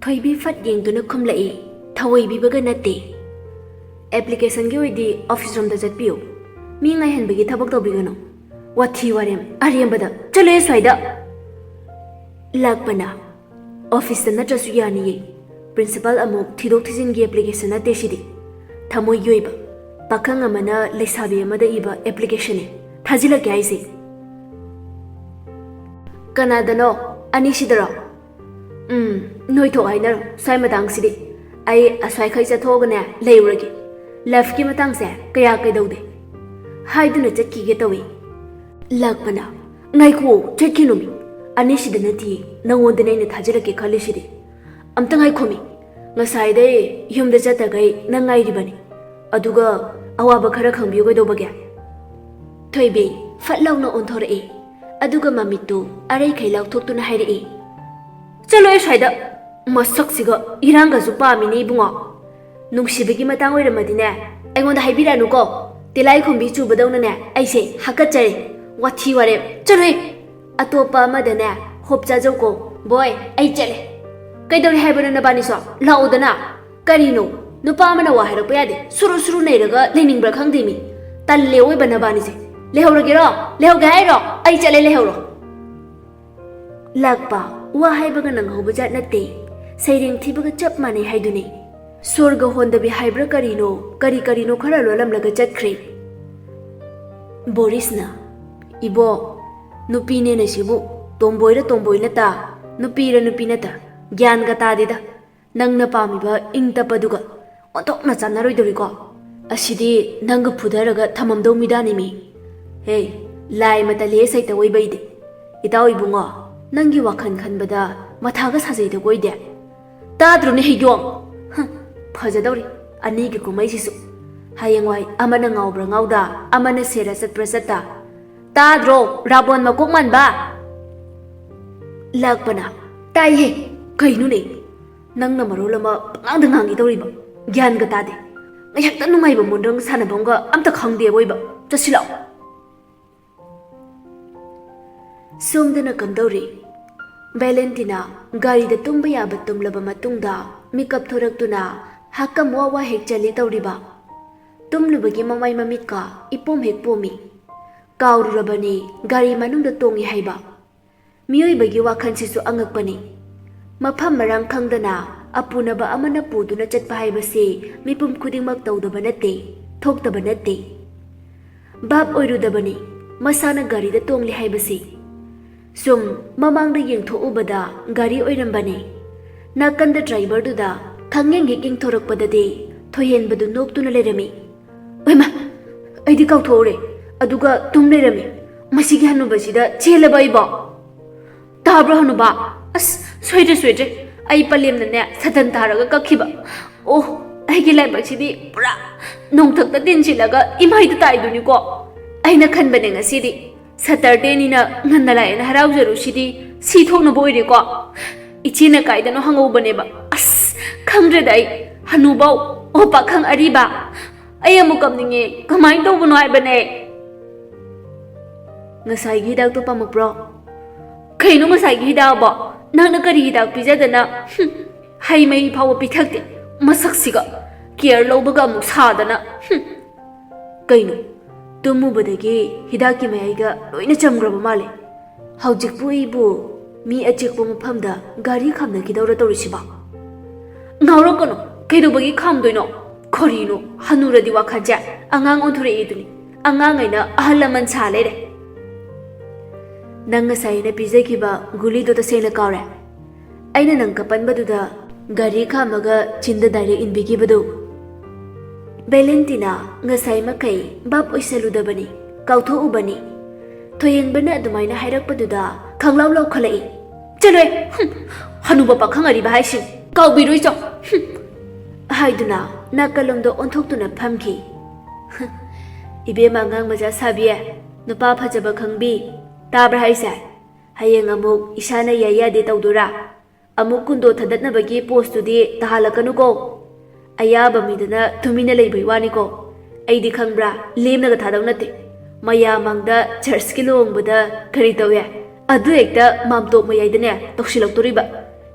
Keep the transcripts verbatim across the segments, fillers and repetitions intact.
ꯊꯣꯏꯕꯤ ꯐꯠ ꯌꯦꯡꯗꯨꯅ ꯈꯨꯝꯂꯛꯏ, ꯊꯑꯣꯏꯕꯤꯕꯒ ꯅꯠꯇꯦ꯫ ꯑꯦꯄ꯭ꯂꯤꯀꯦꯁꯟꯒꯤ ꯑꯣꯏꯗꯤ ꯑꯣꯐꯤꯁ ꯔꯣꯝꯗ ꯆꯠꯄꯤꯌꯨ꯫ ꯃꯤ ꯉꯥꯏꯍꯟꯕꯒꯤ ꯊꯕꯛ ꯇꯧꯕꯤꯒꯅꯨ꯫ ꯋꯥꯊꯤ ꯋꯥꯔꯦꯝ ꯑꯔꯦꯝꯕꯗ꯫ ꯆꯠꯂꯣꯍꯦ ꯁ꯭ꯋꯥꯏꯗ꯫ ꯂꯥꯛꯄꯅ, ꯑꯣꯐꯤꯁꯇ ꯅꯠꯇ꯭ꯔꯁꯨ ꯌꯥꯅꯤꯌꯦ꯫ ꯄ꯭ꯔꯤꯟꯁꯤꯄꯥꯜ ꯑꯃꯨꯛ ꯊꯤꯗꯣꯛ ꯊꯤꯖꯤꯟꯒꯤ ꯑꯦꯄ꯭ꯂꯤꯀꯦꯁꯟ ꯅꯠꯇꯦ ꯁꯤꯗꯤ꯫ ꯊꯃꯣꯏꯒꯤ ꯑꯣꯏꯕ, ꯄꯥꯈꯪ ꯑꯃꯅ ꯂꯩꯁꯥꯕꯤ ꯑꯃꯗ ꯏꯕ ꯑꯦꯄ꯭ꯂꯤꯀꯦꯁꯟꯅꯤ꯫ ꯊꯥꯖꯤꯜꯂꯛꯀꯦ ꯍꯥꯏꯁꯦ꯫ ꯀꯅꯥꯗꯅꯣ? ꯑꯅꯤꯁꯤꯗꯔꯣ? ꯎꯝ, ꯅꯣꯏ ꯊꯣꯛ ꯍꯥꯏꯅꯔꯣ꯫ ꯁ꯭ꯋꯥꯏ ꯃꯇꯥꯡꯁꯤꯗꯤ ꯑꯩ ꯑꯁ꯭ꯋꯥꯏꯈꯩ ꯆꯠꯊꯣꯛꯑꯒꯅꯦ ꯂꯩꯔꯨꯔꯒꯦ꯫ ꯂꯚꯀꯤ ꯃꯇꯥꯡꯁꯦ ꯀꯌꯥ ꯀꯩꯗꯧꯗꯦ ꯍꯥꯏꯗꯨꯅ ꯆꯠꯈꯤꯒꯦ ꯇꯧꯏ꯫ ꯂꯥꯛꯄꯅ, ꯉꯥꯏꯈꯣ, ꯆꯠꯈꯤꯅꯨꯃꯤ꯫ ꯑꯅꯤꯁꯤꯗ ꯅꯠꯇꯤꯌꯦ, ꯅꯉꯣꯟꯗꯅꯦ ꯑꯩꯅ ꯊꯥꯖꯤꯜꯂꯛꯀꯦ ꯈꯜꯂꯤꯁꯤꯗꯤ꯫ ꯑꯝꯇ ꯉꯥꯏꯈꯣꯃꯤ꯫ ꯉꯁꯥꯏꯗꯩ ꯌꯨꯝꯗ ꯆꯠꯇꯈꯩ ꯅꯪ ꯉꯥꯏꯔꯤꯕꯅꯤ꯫ ꯑꯗꯨꯒ ꯑꯋꯥꯕ ꯈꯔ ꯈꯪꯕꯤꯌꯨ ꯀꯩꯗꯧꯕꯒꯦ? ꯊꯣꯏꯕꯤ ꯐꯠ ꯂꯥꯎꯅ ꯑꯣꯟꯊꯣꯔꯛꯏ꯫ ꯑꯗꯨꯒ ꯃꯃꯤꯠꯇꯨ ꯑꯔꯩꯈꯩ ꯂꯥꯎꯊꯣꯛꯇꯨꯅ ꯍꯥꯏꯔꯛꯏ, "ꯆꯠꯂꯣꯍꯦ ꯁ꯭ꯋꯥꯏꯗ! ꯃꯁꯛꯁꯤꯒ ꯏꯔꯥꯡꯒꯁꯨ ꯄꯥꯝꯃꯤꯅꯦ ꯏꯕꯨꯡꯉꯣ꯫ ꯅꯨꯡꯁꯤꯕꯒꯤ ꯃꯇꯥꯡ ꯑꯣꯏꯔꯝꯃꯗꯤꯅꯦ, ꯑꯩꯉꯣꯟꯗ ꯍꯥꯏꯕꯤꯔꯛꯑꯅꯨꯀꯣ꯫ ꯇꯤꯂꯥꯏꯈꯣꯝꯕꯤ ꯆꯨꯕꯗꯧꯅꯅꯦ ꯑꯩꯁꯦ ꯍꯥꯀꯠꯆꯔꯦ꯫ ꯋꯥꯊꯤ ꯋꯥꯔꯦꯝ꯫ ꯆꯠꯂꯣꯍꯦ! ꯑꯇꯣꯞꯄ ꯑꯃꯗꯅꯦ ꯍꯣꯞ ꯆꯥꯖꯧꯀꯣ꯫ ꯕꯣꯏ, ꯑꯩ ꯆꯠꯂꯦ꯫ ꯀꯩꯗꯧꯔꯤ ꯍꯥꯏꯕꯅꯣ ꯅꯕꯥꯅꯤꯁꯣ? ꯂꯥꯛꯑꯣꯗꯅ!" ꯀꯔꯤꯅꯣ? ꯅꯨꯄꯥ ꯑꯃꯅ ꯋꯥ ꯍꯥꯏꯔꯛꯄ ꯌꯥꯗꯦ꯫ ꯁꯨꯔꯨ ꯁꯨꯔꯨ ꯅꯩꯔꯒ ꯂꯩꯅꯤꯡꯕ꯭ꯔꯥ ꯈꯪꯗꯦ ꯃꯤ꯫ ꯇꯜꯂꯦ ꯑꯣꯏꯕ ꯅꯕꯥꯅꯤꯁꯦ꯫ ꯂꯩꯍꯧꯔꯒꯦꯔꯣ? ꯂꯩꯍꯧꯒꯦ ꯍꯥꯏꯔꯣ? ꯑꯩ ꯆꯠꯂꯦ, ꯂꯩꯍꯧꯔꯣ꯫ ꯂꯥꯛꯄ, ꯋꯥ ꯍꯥꯏꯕꯒ ꯅꯪꯍꯧꯕ ꯖꯥꯠ ꯅꯠꯇꯦ꯫ ꯁꯩꯔꯦꯡ ꯊꯤꯕꯒ ꯆꯞ ꯃꯥꯟꯅꯩ ꯍꯥꯏꯗꯨꯅꯤ꯫ ꯁꯣꯔꯒ ꯍꯣꯟꯗꯕꯤ ꯍꯥꯏꯕ꯭ꯔꯥ ꯀꯔꯤꯅꯣ, ꯀꯔꯤ ꯀꯔꯤꯅꯣ ꯈꯔ ꯂꯣꯜꯂꯝꯂꯒ ꯆꯠꯈ꯭ꯔꯦ꯫ ꯕꯣꯔꯤꯁꯅ, "ꯏꯕꯣ, ꯅꯨꯄꯤꯅꯦꯅ ꯁꯤꯕꯨ ꯇꯣꯝꯕꯣꯏꯔ ꯇꯣꯝꯕꯣꯏ ꯅꯠꯇ, ꯅꯨꯄꯤꯔ ꯅꯨꯄꯤ ꯅꯠꯇ, ꯒ꯭ꯌꯥꯟꯒ ꯇꯥꯗꯦꯗ꯫ ꯅꯪꯅ ꯄꯥꯝꯃꯤꯕ ꯏꯪ ꯇꯞꯄꯗꯨꯒ ꯑꯣꯟꯊꯣꯛꯅ ꯆꯥꯟꯅꯔꯣꯏꯗꯧꯔꯤꯀꯣ꯫ ꯑꯁꯤꯗꯤ ꯅꯪꯒ ꯐꯨꯊꯔꯒ ꯊꯝꯃꯝꯗꯧ ꯃꯤꯗꯥꯅꯤꯃꯤ꯫ ꯍꯦ, ꯂꯥꯏ ꯃꯇꯜꯂꯦ ꯁꯩꯇ ꯑꯣꯏꯕꯩꯗꯤ꯫ ꯏꯇꯥꯎ ꯏꯕꯨꯡꯉꯣ, ꯅꯪꯒꯤ ꯋꯥꯈꯜ ꯈꯟꯕꯗ ꯃꯊꯥꯒ ꯁꯥꯖꯩꯗ ꯀꯣꯏꯗꯦ꯫ ꯇꯥꯗ꯭ꯔꯣꯅꯦ ꯍꯩꯌꯣꯝ? ꯍ, ꯐꯖꯗꯧꯔꯤ ꯑꯅꯤꯒꯤ ꯀꯨꯝꯍꯩꯁꯤꯁꯨ꯫ ꯍꯌꯦꯡꯋꯥꯏ ꯑꯃꯅ ꯉꯥꯎꯕ꯭ꯔꯥ ꯉꯥꯎꯗ, ꯑꯃꯅ ꯁꯦꯔ ꯆꯠꯄ꯭ꯔꯥ ꯆꯠꯇ꯫ ꯇꯥꯗ꯭ꯔꯣ, ꯔꯥꯕꯣꯟ ꯃꯀꯣꯛ ꯃꯥꯟꯕ?" ꯂꯥꯛꯄꯅ, "ꯇꯥꯏꯍꯦ꯫ ꯀꯩꯅꯣꯅꯦ? ꯅꯪꯅ ꯃꯔꯣꯜ ꯑꯃ ꯄꯉꯥꯡꯗ ꯉꯥꯡꯒꯦ ꯇꯧꯔꯤꯕ꯫ ꯒ꯭ꯌꯥꯟꯒ ꯇꯥꯗꯦ꯫ ꯉꯥꯏꯍꯥꯛꯇ ꯅꯨꯡꯉꯥꯏꯕ ꯃꯣꯟꯗ꯭ꯔꯪ ꯁꯥꯟꯅꯐꯝꯒ ꯑꯝꯇ ꯈꯪꯗꯦ ꯑꯋꯣꯏꯕ꯫ ꯆꯠꯁꯤ ꯂꯥꯛꯑꯣ꯫" ꯁꯣꯝꯗꯅ ꯀꯝꯗꯧꯔꯤ? ꯚꯦꯂꯦꯟꯇꯤꯅꯥ ꯒꯥꯔꯤꯗ ꯇꯨꯝꯕ ꯌꯥꯕ ꯇꯨꯝꯂꯕ ꯃꯇꯨꯡꯗ ꯃꯤꯀꯞ ꯊꯣꯔꯛꯇꯨꯅ ꯍꯥꯀꯝ ꯋꯥ ꯋꯥ ꯍꯦꯛ ꯆꯜꯂꯤ ꯇꯧꯔꯤꯕ꯫ ꯇꯨꯝꯂꯨꯕꯒꯤ ꯃꯃꯥꯏ ꯃꯃꯤꯠꯀ ꯏꯄꯣꯝ ꯍꯦꯛ ꯄꯣꯝꯃꯤ꯫ ꯀꯥꯎꯔꯨꯔꯕꯅꯤ ꯒꯥꯔꯤ ꯃꯅꯨꯡꯗ ꯇꯣꯡꯉꯤ ꯍꯥꯏꯕ꯫ ꯃꯤꯑꯣꯏꯕꯒꯤ ꯋꯥꯈꯜꯁꯤꯁꯨ ꯑꯉꯛꯄꯅꯤ꯫ ꯃꯐꯝ ꯃꯔꯥꯡ ꯈꯪꯗꯅ ꯑꯄꯨꯅꯕ ꯑꯃꯅ ꯄꯨꯗꯨꯅ ꯆꯠꯄ ꯍꯥꯏꯕꯁꯤ ꯃꯤꯄꯨꯝ ꯈꯨꯗꯤꯡꯃꯛ ꯇꯧꯗꯕ ꯅꯠꯇꯦ, ꯊꯣꯛꯇꯕ ꯅꯠꯇꯦ꯫ ꯚꯥꯞ ꯑꯣꯏꯔꯨꯗꯕꯅꯤ ꯃꯁꯥꯅ ꯒꯥꯔꯤꯗ ꯇꯣꯡꯂꯤ ꯍꯥꯏꯕꯁꯤ꯫ ꯁꯨꯝ ꯃꯃꯥꯡꯗ ꯌꯦꯡꯊꯣꯛꯎꯕꯗ ꯒꯥꯔꯤ ꯑꯣꯏꯔꯝꯕꯅꯤ꯫ ꯅꯥꯀꯟꯗ ꯗ꯭ꯔꯥꯏꯚꯔꯗꯨꯗ ꯈꯪꯌꯦꯡ ꯍꯦꯛ ꯌꯦꯡꯊꯣꯔꯛꯄꯗꯗꯤ ꯊꯣꯏꯍꯦꯟꯕꯗꯨ ꯅꯣꯛꯇꯨꯅ ꯂꯩꯔꯝꯃꯤ꯫ "ꯑꯣꯏꯃ, ꯑꯩꯗꯤ ꯀꯥꯎꯊꯣꯛꯎꯔꯦ꯫ ꯑꯗꯨꯒ ꯇꯨꯝ ꯂꯩꯔꯝꯃꯤ꯫ ꯃꯁꯤꯒꯤ ꯍꯅꯨꯕꯁꯤꯗ ꯆꯦꯜꯂꯕ ꯑꯩꯕꯣ?" "ꯇꯥꯕ꯭ꯔꯣ ꯍꯅꯨꯕ? ꯑꯁ, ꯁꯣꯏꯗ꯭ꯔꯦ, ꯁꯣꯏꯗ꯭ꯔꯦ꯫ ꯑꯩ ꯄꯂꯦꯝꯅꯅꯦ ꯁꯇꯟ ꯇꯥꯔꯒ ꯀꯛꯈꯤꯕ꯫ ꯑꯣ, ꯑꯩꯒꯤ ꯂꯥꯏꯕꯛꯁꯤꯗꯤ ꯄꯨꯔꯥ ꯅꯣꯡꯊꯛꯇ ꯇꯤꯟꯁꯤꯜꯂꯒ ꯏꯃꯥꯏꯗ ꯇꯥꯏꯗꯨꯅꯤꯀꯣ꯫ ꯑꯩꯅ ꯈꯟꯕꯅꯦ ꯉꯁꯤꯗꯤ ꯁꯇꯔꯗꯦꯅꯤꯅ ꯉꯟꯅ ꯂꯥꯛꯑꯦꯅ ꯍꯔꯥꯎꯖꯔꯨꯁꯤꯗꯤ ꯁꯤ ꯊꯣꯛꯅꯕ ꯑꯣꯏꯔꯦꯀꯣ꯫ ꯏꯆꯦꯅ ꯀꯥꯏꯗꯅꯣ ꯍꯪꯍꯧꯕꯅꯦꯕ꯫ ꯑꯁ, ꯈꯪꯗ꯭ꯔꯦꯗ ꯑꯩ꯫ ꯍꯅꯨꯕꯧ, ꯑꯣ ꯄꯥꯈꯪ ꯑꯔꯤꯕ, ꯑꯩ ꯑꯃꯨꯛ ꯀꯞꯅꯤꯡꯉꯦ꯫ ꯀꯃꯥꯏꯅ ꯇꯧꯕꯅꯣ ꯍꯥꯏꯕꯅꯦ?" "ꯉꯁꯥꯏꯒꯤ ꯍꯤꯗꯥꯛꯇꯣ ꯄꯥꯝꯃꯛꯄ꯭ꯔꯣ?" "ꯀꯩꯅꯣ ꯉꯁꯥꯏꯒꯤ ꯍꯤꯗꯥꯛꯕꯣ? ꯅꯪꯅ ꯀꯔꯤ ꯍꯤꯗꯥꯛ ꯄꯤꯖꯗꯅ? ꯍꯨꯝ, ꯍꯩ ꯃꯍꯤ ꯐꯥꯎꯕ ꯄꯤꯊꯛꯇꯦ꯫ ꯃꯁꯛꯁꯤꯒ ꯀꯤꯌꯔ ꯂꯧꯕꯒ ꯑꯃꯨꯛ ꯁꯥꯗꯅ꯫ ꯍꯨꯝ꯫ ꯀꯩꯅꯣ, ꯇꯨꯝꯃꯨꯕꯗꯒꯤ ꯍꯤꯗꯥꯛꯀꯤ ꯃꯌꯥꯏꯒ ꯂꯣꯏꯅ ꯆꯝꯈ꯭ꯔꯕ ꯃꯥꯜꯂꯦ꯫ ꯍꯧꯖꯤꯛꯄꯨ ꯑꯩꯕꯨ ꯃꯤ ꯑꯆꯤꯛꯄ ꯃꯐꯝꯗ ꯒꯥꯔꯤ ꯈꯥꯝꯅꯈꯤꯗꯧꯔ ꯇꯧꯔꯤꯁꯤꯕꯣ?" "ꯉꯥꯎꯔꯛꯀꯅꯨ꯫ ꯀꯩꯗꯧꯕꯒꯤ ꯈꯥꯝꯗꯣꯏꯅꯣ? ꯀꯔꯤꯅꯣ, ꯍꯅꯨꯔꯗꯤ ꯋꯥꯈꯜꯁꯦ ꯑꯉꯥꯡ ꯑꯣꯟꯊꯣꯔꯛꯏꯗꯨꯅꯤ꯫ ꯑꯉꯥꯡꯉꯩꯅ ꯑꯍꯜ ꯂꯃꯟ ꯁꯥ ꯂꯩꯔꯦ꯫" "ꯅꯪ ꯉꯁꯥꯏ ꯑꯩꯅ ꯄꯤꯖꯈꯤꯕ ꯒꯨꯂꯤꯗꯣ ꯇꯁꯦꯡꯅ ꯀꯥꯎꯔꯦ? ꯑꯩꯅ ꯅꯪ ꯀꯞꯄꯟꯕꯗꯨꯗ ꯒꯥꯔꯤ ꯈꯥꯝꯃꯒ ꯆꯤꯟꯗ ꯗꯥꯏꯔꯦꯛ ꯏꯟꯕꯤꯈꯤꯕꯗꯨ?" ꯚꯦꯂꯦꯟꯇꯤꯅꯥ ꯉꯁꯥꯏ ꯃꯈꯩ ꯚꯥꯞ ꯑꯣꯏꯁꯜꯂꯨꯗꯕꯅꯤ, ꯀꯥꯎꯊꯣꯛꯎꯕꯅꯤ꯫ ꯊꯣꯏꯍꯦꯟꯕꯅ ꯑꯗꯨꯃꯥꯏꯅ ꯍꯥꯏꯔꯛꯄꯗꯨꯗ ꯈꯪꯂꯥꯎ ꯂꯥꯎꯈꯠꯂꯛꯏ꯫ "ꯆꯠꯂꯣꯍꯦ! ꯍꯨꯝ! ꯍꯅꯨꯕ ꯄꯥꯈꯪ ꯑꯔꯤꯕ ꯍꯥꯏꯁꯤ ꯀꯥꯎꯕꯤꯔꯣꯏ ꯆꯣ! ꯍꯨꯝ!" ꯍꯥꯏꯗꯨꯅ ꯅꯥꯀꯜꯂꯣꯝꯗ ꯑꯣꯟꯊꯣꯛꯇꯨꯅ ꯐꯝꯈꯤ꯫ "ꯏꯕꯦꯝꯃ ꯑꯉꯥꯡ ꯃꯆꯥ ꯁꯥꯕꯤ, ꯅꯨꯄꯥ ꯐꯖꯕ ꯈꯪꯕꯤ, ꯇꯥꯕ꯭ꯔꯥ ꯍꯥꯏꯁꯦ? ꯍꯌꯦꯡ ꯑꯃꯨꯛ ꯏꯁꯥꯅ ꯌꯥꯏ ꯌꯥꯗꯦ ꯇꯧꯗꯣꯏꯔꯥ? ꯑꯃꯨꯛ ꯀꯨꯟꯗꯣ ꯊꯥꯗꯠꯅꯕꯒꯤ ꯄꯣꯁꯇꯨꯗꯤ ꯇꯥꯍꯜꯂꯛꯀꯅꯨꯀꯣ꯫ ꯑꯌꯥꯕ ꯃꯤꯗꯅ ꯇꯨꯃꯤꯟꯅ ꯂꯩꯕꯩ ꯋꯥꯅꯤꯀꯣ꯫ ꯑꯩꯗꯤ ꯈꯪꯕ꯭ꯔꯥ, ꯂꯦꯝꯅꯒ ꯊꯥꯗꯧ ꯅꯠꯇꯦ꯫ ꯃꯌꯥꯝ ꯃꯥꯡꯗ ꯆꯔꯆꯀꯤ ꯂꯨꯍꯣꯡꯕꯗ ꯀꯔꯤ ꯇꯧꯏ? ꯑꯗꯨ ꯍꯦꯛꯇ ꯃꯥꯝꯇꯣꯞ ꯃꯌꯥꯏꯗꯅꯦ ꯇꯧꯁꯤꯜꯂꯛꯇꯣꯔꯤꯕ?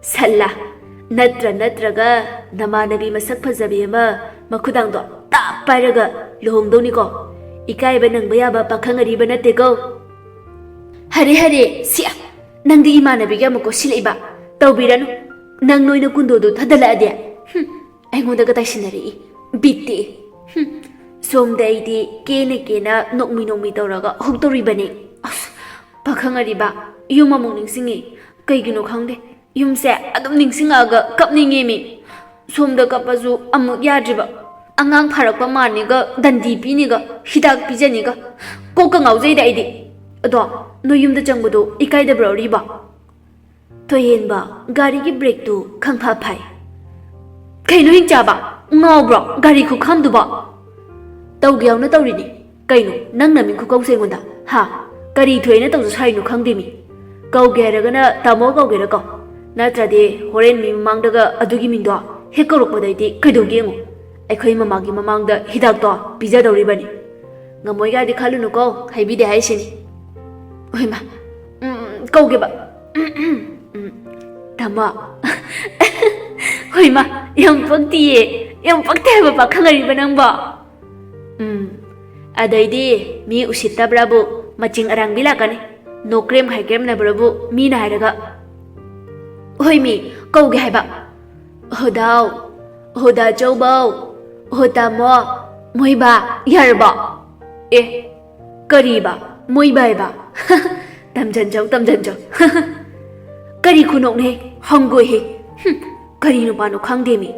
ꯁꯜꯂꯥ, ꯅꯠꯇ꯭ꯔ ꯅꯠꯇ꯭ꯔꯒ ꯅꯃꯥꯟꯅꯕꯤ ꯃꯁꯛ ꯐꯖꯕꯤ ꯑꯃ ꯃꯈꯨꯗꯥꯡꯗꯣ ꯇꯥꯞ ꯄꯥꯏꯔꯒ ꯂꯨꯍꯣꯡꯗꯧꯅꯤꯀꯣ? ꯏꯀꯥꯏꯕ ꯅꯪꯕ ꯌꯥꯕ ꯄꯥꯈꯪ ꯑꯔꯤꯕ ꯅꯠꯇꯦꯀꯣ꯫ ꯍꯔꯦ ꯍꯔꯦ, ꯁꯤ, ꯅꯪꯗꯤ ꯏꯃꯥꯟꯅꯕꯤꯒꯤ ꯑꯃꯨꯛ ꯀꯣꯠꯁꯤꯜꯂꯛꯏꯕ? ꯇꯧꯕꯤꯔꯅꯨ꯫ ꯅꯪ ꯅꯣꯏꯅ ꯀꯨꯟꯗꯣꯗꯨ ꯊꯥꯗꯜꯂꯛꯑꯗꯤ? ꯍꯨꯝ, ꯑꯩꯉꯣꯟꯗꯒ ꯇꯥꯏꯁꯤꯟꯅꯔꯛꯏ꯫ ꯕꯤꯠꯇꯤ꯫ ꯍꯨꯝ, ꯁꯣꯝꯗ ꯑꯩꯗꯤ ꯀꯦꯅ ꯀꯦꯅ ꯅꯣꯛꯃꯤ ꯅꯣꯛꯃꯤ ꯇꯧꯔꯒ ꯍꯧꯇꯧꯔꯤꯕꯅꯤ꯫ ꯑꯁ, ꯄꯥꯈꯪ ꯑꯔꯤꯕ, ꯌꯨꯝ ꯑꯃꯨꯛ ꯅꯤꯡꯁꯤꯡꯉꯤ꯫ ꯀꯩꯒꯤꯅꯣ ꯈꯪꯗꯦ, ꯌꯨꯝꯁꯦ ꯑꯗꯨꯝ ꯅꯤꯡꯁꯤꯡꯉꯛꯑꯒ ꯀꯞꯅꯤꯡꯉꯦꯃꯤ꯫ ꯁꯣꯝꯗ ꯀꯞꯄꯁꯨ ꯑꯃꯨꯛ ꯌꯥꯗ꯭ꯔꯤꯕ꯫ ꯑꯉꯥꯡ ꯐꯥꯔꯛꯄ ꯃꯥꯟꯅꯤꯒ ꯗꯟꯗꯤ ꯄꯤꯅꯤꯒ ꯍꯤꯗꯥꯛ ꯄꯤꯖꯅꯤꯒ꯫ ꯀꯣꯛꯀ ꯉꯥꯎꯖꯩꯗ ꯑꯩꯗꯤ꯫ ꯑꯗꯣ, ꯅꯣꯏ ꯌꯨꯝꯗ ꯆꯪꯕꯗꯣ ꯏꯀꯥꯏꯗꯕ꯭ꯔꯣ, ꯑꯔꯤꯕ? ꯊꯣꯏꯍꯦꯟꯕ, ꯒꯥꯔꯤꯒꯤ ꯕ꯭ꯔꯦꯛꯇꯨ ꯈꯪꯐꯥ ꯐꯥꯏ꯫ ꯀꯩꯅꯣ ꯍꯤꯡꯆꯥꯕ? ꯉꯥꯎꯕ꯭ꯔꯣ ꯒꯥꯔꯤ ꯈꯨꯈꯥꯝꯗꯨꯕꯣ? ꯇꯧꯒꯦ ꯌꯥꯎꯅ ꯇꯧꯔꯤꯅꯤ꯫ ꯀꯩꯅꯣ ꯅꯪ ꯅꯃꯤꯡ ꯈꯨꯀꯧꯁꯦ ꯑꯩꯉꯣꯟꯗ? ꯍꯥ? ꯀꯔꯤ ꯊꯣꯛꯑꯦꯅ ꯇꯧꯖ ꯁꯥꯔꯤꯅꯣ ꯈꯪꯗꯦꯃꯤ꯫ ꯀꯧꯒꯦ ꯍꯥꯏꯔꯒꯅ ꯇꯥꯃꯣ ꯀꯧꯒꯦꯔꯥ ꯀꯧ꯫ ꯅꯠꯇ꯭ꯔꯗꯤ ꯍꯣꯔꯦꯟ ꯃꯤ ꯃꯃꯥꯡꯗꯒ ꯑꯗꯨꯒꯤ ꯃꯤꯡꯗꯣ ꯍꯦꯛ ꯀꯧꯔꯛꯄꯗꯩꯗꯤ ꯀꯩꯗꯧꯒꯦ ꯌꯦꯡꯉꯣ꯫ ꯑꯩꯈꯣꯏ ꯃꯃꯥꯒꯤ ꯃꯃꯥꯡꯗ ꯍꯤꯗꯥꯛꯇꯣ ꯄꯤꯖꯗꯧꯔꯤꯕꯅꯤ꯫ ꯉꯝꯃꯣꯏꯒꯗꯤ ꯈꯜꯂꯨꯅꯨꯀꯣ, ꯍꯥꯏꯕꯤꯗꯦ ꯍꯥꯏꯁꯤꯅꯤ꯫ ꯍꯣꯏꯃ, ꯎꯝ, ꯀꯧꯒꯦꯕ꯫ ꯎꯝ, ꯇꯥꯃꯣ꯫ ꯍꯣꯏꯃ, ꯌꯥꯝ ꯄꯛꯇꯤꯌꯦ꯫ ꯌꯥꯝ ꯄꯛꯇꯦ ꯍꯥꯏꯕ ꯄꯥꯈꯪ ꯑꯔꯤꯕ ꯅꯪꯕꯣ꯫ ꯎꯝ, ꯑꯗꯩꯗꯤ ꯃꯤ ꯎꯁꯤꯠꯇꯕ꯭ꯔꯥꯕꯨ ꯃꯆꯤꯡ ꯑꯔꯥꯡꯕꯤ ꯂꯥꯛꯀꯅꯤ꯫ ꯅꯣꯀ꯭ꯔꯦꯝ ꯍꯥꯏꯀ꯭ꯔꯦꯝꯅꯕ꯭ꯔꯥꯕꯨ ꯃꯤꯅ ꯍꯥꯏꯔꯒ꯫ ꯍꯣꯏꯃꯤ, ꯀꯧꯒꯦ ꯍꯥꯏꯕ꯫ ꯍꯣꯗꯥꯎ, ꯍꯣꯗꯥ ꯆꯧꯕꯧ, ꯍꯣ ꯇꯥꯃꯣ, ꯃꯣꯏꯕꯥ, ꯌꯥꯔꯕꯣ? ꯑꯦ, ꯀꯔꯤꯕ? ꯃꯣꯏꯕꯥꯏꯕ? ꯇꯝꯖꯟꯖꯧ, ꯇꯝꯖꯟꯖꯧ꯫ ꯀꯔꯤ ꯈꯨꯅꯣꯛꯅꯣꯍꯦ? ꯍꯪꯒꯣꯏꯍꯦ꯫ ꯍꯨꯝ, ꯀꯔꯤ ꯅꯨꯄꯥꯅꯣ ꯈꯪꯗꯦꯃꯤ꯫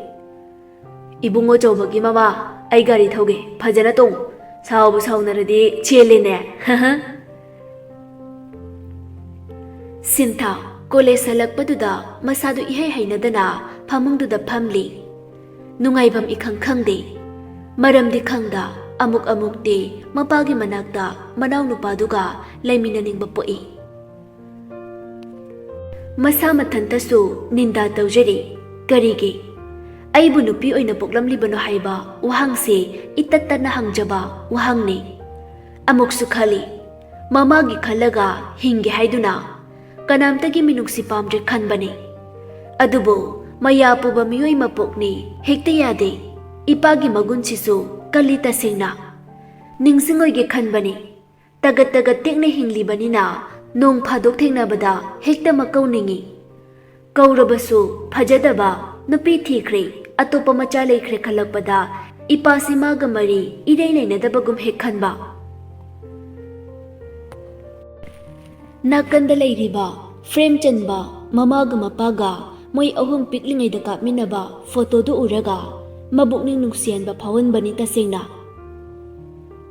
ꯏꯕꯨꯡꯉꯣ ꯆꯧꯕꯒꯤ ꯃꯃꯥ, ꯑꯩ ꯒꯥꯔꯤ ꯊꯧꯒꯦ, ꯐꯖꯅ ꯇꯣꯡꯉꯨ꯫ ꯁꯥꯎꯕꯨ ꯁꯥꯎꯅꯔꯗꯤ ꯆꯦꯜꯂꯦꯅꯦ꯫ ꯁꯤꯟꯊꯥ ꯀꯣꯂꯦꯖ ꯍꯜꯂꯛꯄꯗꯨꯗ ꯃꯁꯥꯗꯨ ꯏꯍꯩ ꯍꯩꯅꯗꯅ ꯐꯃꯨꯡꯗꯨꯗ ꯐꯝꯂꯤ꯫ ꯅꯨꯡꯉꯥꯏꯐꯝ ꯏꯈꯪ ꯈꯪꯗꯦ꯫ ꯃꯔꯝꯗꯤ ꯈꯪꯗ, ꯑꯃꯨꯛ ꯑꯃꯨꯛꯇꯤ ꯃꯄꯥꯒꯤ ꯃꯅꯥꯛꯇ ꯃꯅꯥꯎꯅꯨꯄꯥꯗꯨꯒ ꯂꯩꯃꯤꯟꯅꯅꯤꯡꯕ ꯄꯣꯛꯏ꯫ ꯃꯁꯥ ꯃꯊꯟꯇꯁꯨ ꯅꯤꯟꯗꯥ ꯇꯧꯖꯔꯤ꯫ ꯀꯔꯤꯒꯤ ꯑꯩꯕꯨ ꯅꯨꯄꯤ ꯑꯣꯏꯅ ꯄꯣꯛꯂꯝꯂꯤꯕꯅꯣ ꯍꯥꯏꯕ ꯋꯥꯍꯪꯁꯦ ꯏꯇꯠ ꯇꯠꯅ ꯍꯪꯖꯕ ꯋꯥꯍꯪꯅꯤ꯫ ꯑꯃꯨꯛꯁꯨ ꯈꯜꯂꯤ, ꯃꯃꯥꯒꯤ ꯈꯜꯂꯒ ꯍꯤꯡꯒꯦ ꯍꯥꯏꯗꯨꯅ ꯀꯅꯥꯝꯇꯒꯤ ꯃꯤꯅꯨꯡꯁꯤ ꯄꯥꯝꯗ꯭ꯔꯦ ꯈꯟꯕꯅꯤ꯫ ꯑꯗꯨꯕꯨ ꯃꯌꯥ ꯄꯨꯕ ꯃꯤꯑꯣꯏ ꯃꯄꯣꯛꯅꯤ, ꯍꯦꯛꯇ ꯌꯥꯗꯦ꯫ ꯏꯄꯥꯒꯤ ꯃꯒꯨꯟꯁꯤꯁꯨ ꯀꯜꯂꯤ ꯇꯁꯦꯡꯅ꯫ ꯅꯤꯡꯁꯤꯡꯉꯣꯏꯒꯦ ꯈꯟꯕꯅꯤ꯫ ꯇꯒꯠ ꯇꯒꯠ ꯇꯦꯛꯅ ꯍꯤꯡꯂꯤꯕꯅꯤꯅ ꯅꯣꯡ ꯐꯥꯗꯣꯛ ꯊꯦꯡꯅꯕꯗ ꯍꯦꯛꯇ ꯃꯀꯧꯅꯤꯡꯏ꯫ ꯀꯧꯔꯕꯁꯨ ꯐꯖꯗꯕ, ꯅꯨꯄꯤ ꯊꯤꯈ꯭ꯔꯦ, ꯑꯇꯣꯞꯄ ꯃꯆꯥ ꯂꯩꯈ꯭ꯔꯦ ꯈꯜꯂꯛꯄꯗ ꯏꯄꯥꯁꯤ ꯃꯥꯒ ꯃꯔꯤ ꯏꯔꯩ ꯂꯩꯅꯗꯕꯒꯨꯝ ꯍꯦꯛ ꯈꯟꯕ꯫ ꯅꯥꯀꯟꯗ ꯂꯩꯔꯤꯕ ꯐ꯭ꯔꯦꯝ ꯆꯟꯕ ꯃꯃꯥꯒ ꯃꯄꯥꯒ ꯃꯣꯏ ꯑꯍꯨꯝ ꯄꯤꯛꯂꯤꯉꯩꯗ ꯀꯥꯞꯃꯤꯟꯅꯕ ꯐꯣꯇꯣꯗꯨ ꯎꯔꯒ ꯃꯕꯨꯛꯅꯤꯡ ꯅꯨꯡꯁꯤꯍꯟꯕ ꯐꯥꯎꯍꯟꯕꯅꯤ ꯇꯁꯦꯡꯅ꯫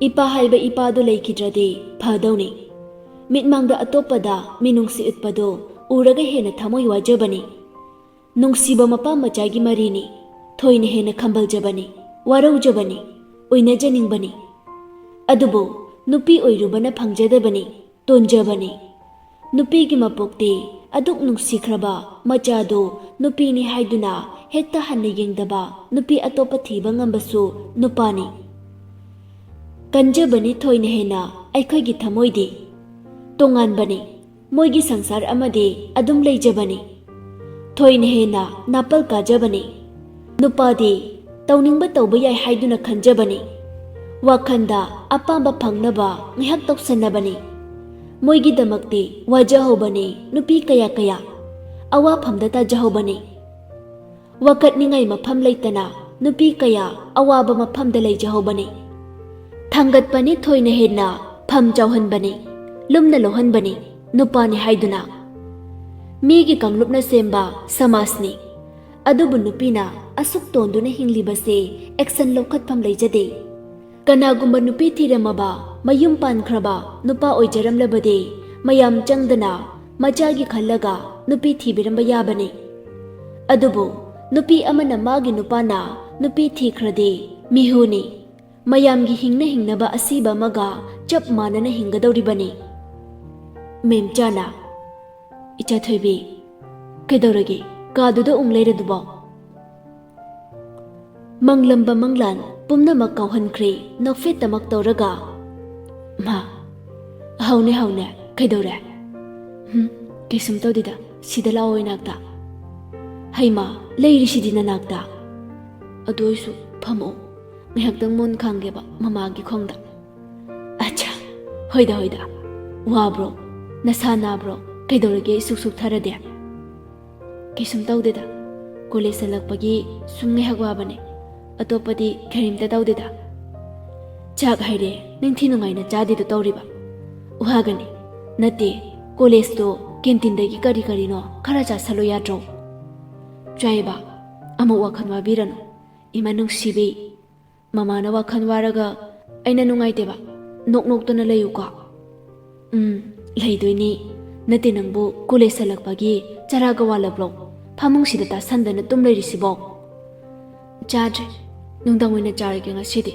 ꯏꯄꯥ ꯍꯥꯏꯕ ꯏꯄꯥꯗꯨ ꯂꯩꯈꯤꯗ꯭ꯔꯗꯤ ꯐꯗꯧꯅꯤ꯫ ꯃꯤꯠꯃꯥꯡꯗ ꯑꯇꯣꯞꯄꯗ ꯃꯤꯅꯨꯡꯁꯤ ꯎꯠꯄꯗꯨ ꯎꯔꯒ ꯍꯦꯟꯅ ꯊꯃꯣꯏ ꯋꯥꯖꯕꯅꯤ꯫ ꯅꯨꯡꯁꯤꯕ ꯃꯄꯥ ꯃꯆꯥꯒꯤ ꯃꯔꯤꯅꯤ꯫ ꯊꯣꯏꯅ ꯍꯦꯟꯅ ꯈꯝꯕꯜꯖꯕꯅꯤ, ꯋꯥꯔꯧꯖꯕꯅꯤ, ꯑꯣꯏꯅꯖꯅꯤꯡꯕꯅꯤ꯫ ꯑꯗꯨꯕꯨ ꯅꯨꯄꯤ ꯑꯣꯏꯔꯨꯕꯅ ꯐꯪꯖꯗꯕꯅꯤ, ꯇꯣꯟꯖꯕꯅꯤ꯫ ꯅꯨꯄꯤꯒꯤ ꯃꯄꯣꯛꯇꯤ ꯑꯗꯨꯛ ꯅꯨꯡꯁꯤꯈ꯭ꯔꯕ ꯃꯆꯥꯗꯨ ꯅꯨꯄꯤꯅꯤ ꯍꯥꯏꯗꯨꯅ ꯍꯦꯛꯇ ꯍꯟꯅ ꯌꯦꯡꯗꯕ ꯅꯨꯄꯤ ꯑꯇꯣꯞꯄ ꯊꯤꯕ ꯉꯝꯕꯁꯨ ꯅꯨꯄꯥꯅꯤ꯫ ꯀꯟꯖꯕꯅꯤ ꯊꯣꯏꯅ ꯍꯦꯟꯅ ꯑꯩꯈꯣꯏꯒꯤ ꯊꯃꯣꯏꯗꯤ꯫ ꯇꯣꯉꯥꯟꯕꯅꯤ꯫ ꯃꯣꯏꯒꯤ ꯁꯪꯁꯥꯔ ꯑꯃꯗꯤ ꯑꯗꯨꯝ ꯂꯩꯖꯕꯅꯤ꯫ ꯊꯣꯏꯅ ꯍꯦꯟꯅ ꯅꯥꯄꯜ ꯀꯥꯖꯕꯅꯤ꯫ ꯅꯨꯄꯥꯗꯤ ꯇꯧꯅꯤꯡꯕ ꯇꯧꯕ ꯌꯥꯏ ꯍꯥꯏꯗꯨꯅ ꯈꯟꯖꯕꯅꯤ꯫ ꯋꯥꯈꯜꯗ ꯑꯄꯥꯝꯕ ꯐꯪꯅꯕ ꯉꯥꯏꯍꯥꯛ ꯇꯧꯁꯟꯅꯕꯅꯤ꯫ ꯃꯣꯏꯒꯤꯗꯃꯛꯇꯤ ꯋꯥꯖꯍꯧꯕꯅꯤ ꯅꯨꯄꯤ ꯀꯌꯥ ꯀꯌꯥ꯫ ꯑꯋꯥꯐꯝꯗ ꯇꯥꯖꯍꯧꯕꯅꯤ꯫ ꯋꯥꯀꯠꯅꯤꯡꯉꯥꯏ ꯃꯐꯝ ꯂꯩꯇꯅ ꯅꯨꯄꯤ ꯀꯌꯥ ꯑꯋꯥꯕ ꯃꯐꯝꯗ ꯂꯩꯖꯍꯧꯕꯅꯤ꯫ ꯊꯥꯡꯒꯠꯄꯅꯤ ꯊꯣꯏꯅ ꯍꯦꯟꯅ ꯐꯝ ꯆꯥꯎꯍꯟꯕꯅꯤ, ꯂꯨꯝꯅ ꯂꯧꯍꯟꯕꯅꯤ ꯅꯨꯄꯥꯅꯤ ꯍꯥꯏꯗꯨꯅ꯫ ꯃꯤꯒꯤ ꯀꯥꯡꯂꯨꯞꯅ ꯁꯦꯝꯕ ꯁꯃꯥꯖꯅꯤ꯫ ꯑꯗꯨꯕꯨ ꯅꯨꯄꯤꯅ ꯑꯁꯨꯛ ꯇꯣꯟꯗꯨꯅ ꯍꯤꯡꯂꯤꯕꯁꯦ action ꯂꯧꯈꯠꯐꯝ ꯂꯩꯖꯗꯦ꯫ ꯀꯅꯥꯒꯨꯝꯕ ꯅꯨꯄꯤ ꯊꯤꯔꯝꯃꯕ, ꯃꯌꯨꯝ ꯄꯥꯟꯈ꯭ꯔꯕ ꯅꯨꯄꯥ ꯑꯣꯏꯖꯔꯝꯂꯕꯗꯤ ꯃꯌꯥꯝ ꯆꯪꯗꯅ ꯃꯆꯥꯒꯤ ꯈꯜꯂꯒ ꯅꯨꯄꯤ ꯊꯤꯕꯤꯔꯝꯕ ꯌꯥꯕꯅꯤ꯫ ꯑꯗꯨꯕꯨ ꯅꯨꯄꯤ ꯑꯃꯅ ꯃꯥꯒꯤ ꯅꯨꯄꯥꯅ ꯅꯨꯄꯤ ꯊꯤꯈ꯭ꯔꯗꯤ ꯃꯤꯍꯨꯅꯤ꯫ ꯃꯌꯥꯝꯒꯤ ꯍꯤꯡꯅ ꯍꯤꯡꯅꯕ ꯑꯁꯤꯕ ꯑꯃꯒ ꯆꯞ ꯃꯥꯟꯅꯅ ꯍꯤꯡꯒꯗꯧꯔꯤꯕꯅꯤ꯫ ꯃꯦꯝꯆꯥꯅ, "ꯏꯆꯥ ꯊꯣꯏꯕꯤ, ꯀꯩꯗꯧꯔꯒꯦ? ꯀꯥꯗꯨꯗ ꯎꯪ ꯂꯩꯔꯗꯨꯕꯣ?" ꯃꯪꯂꯝꯕ ꯃꯪꯂꯥꯟ ꯄꯨꯝꯅꯃꯛ ꯀꯥꯎꯍꯟꯈ꯭ꯔꯦ ꯅꯣꯛꯐꯦꯠꯇꯃꯛ ꯇꯧꯔꯒ꯫ "ꯃꯥ, ꯍꯧꯅꯦ, ꯍꯧꯅꯦ꯫ ꯀꯩꯗꯧꯔꯦ? ꯎꯝ, ꯀꯩꯁꯨꯝ ꯇꯧꯗꯦꯗ꯫ ꯁꯤꯗ ꯂꯥꯛꯑꯣ ꯏꯅꯥꯛꯇ꯫ ꯍꯩꯃꯥ, ꯂꯩꯔꯤꯁꯤꯗꯤ ꯅꯅꯥꯛꯇ꯫ ꯑꯗꯨ ꯑꯣꯏꯁꯨ ꯐꯝꯃꯛꯑꯣ꯫ ꯉꯥꯏꯍꯥꯛꯇꯪ ꯃꯣꯟ ꯈꯥꯡꯒꯦꯕ ꯃꯃꯥꯒꯤ ꯈꯣꯡꯗ꯫ ꯑꯠꯆꯥ, ꯍꯣꯏꯗ, ꯍꯣꯏꯗ꯫ ꯋꯥꯕ꯭ꯔꯣ? ꯅꯁꯥ ꯅꯥꯕ꯭ꯔꯣ? ꯀꯩꯗꯧꯔꯒꯦ ꯏꯁꯨꯛ ꯁꯨꯛꯊꯔꯗꯤ? ꯀꯩꯁꯨꯝ ꯇꯧꯗꯦꯗ꯫ ꯀꯣꯂꯦꯖ ꯍꯜꯂꯛꯄꯒꯤ ꯁꯨꯝ ꯉꯥꯏꯍꯥꯛ ꯋꯥꯕꯅꯦ꯫ ꯑꯇꯣꯞꯄꯗꯤ ꯀꯔꯤꯝꯇ ꯇꯧꯗꯦꯗ꯫ ꯆꯥꯛ ꯍꯥꯏꯔꯦ, ꯅꯤꯡꯊꯤ ꯅꯨꯡꯉꯥꯏꯅ ꯆꯥꯗꯦꯗꯣ ꯇꯧꯔꯤꯕ꯫ ꯋꯥꯒꯅꯤ꯫ ꯅꯠꯇꯦ, ꯀꯣꯂꯦꯖꯇꯣ ꯀꯦꯟꯇꯤꯟꯗꯒꯤ ꯀꯔꯤ ꯀꯔꯤꯅꯣ ꯈꯔ ꯆꯥꯁꯜꯂꯨ ꯌꯥꯗ꯭ꯔꯣ? ꯆꯥꯏꯕ, ꯑꯃꯨꯛ ꯋꯥꯈꯜ ꯋꯥꯕꯤꯔꯅꯨ꯫ ꯏꯃꯥ ꯅꯨꯡꯁꯤꯕꯤ, ꯃꯃꯥꯅ ꯋꯥꯈꯜ ꯋꯥꯔꯒ ꯑꯩꯅ ꯅꯨꯡꯉꯥꯏꯇꯦꯕ꯫ ꯅꯣꯛ ꯅꯣꯛꯇꯅ ꯂꯩꯌꯨꯀꯣ꯫ ꯎꯝ, ꯂꯩꯗꯣꯏꯅꯤ꯫ ꯅꯠꯇꯦ, ꯅꯪꯕꯨ ꯀꯣꯂꯦꯖ ꯍꯜꯂꯛꯄꯒꯤ ꯆꯔꯥꯒ ꯋꯥꯠꯂꯕ꯭ꯔꯣ? ꯐꯃꯨꯡꯁꯤꯗ ꯇꯥꯁꯟꯗꯅ ꯇꯨꯝ ꯂꯩꯔꯤꯁꯤꯕꯣ? ꯆꯥꯗ꯭ꯔꯦ꯫ ꯅꯨꯡꯗꯥꯡ ꯑꯣꯏꯅ ꯆꯥꯔꯒꯦ ꯉꯁꯤꯗꯤ꯫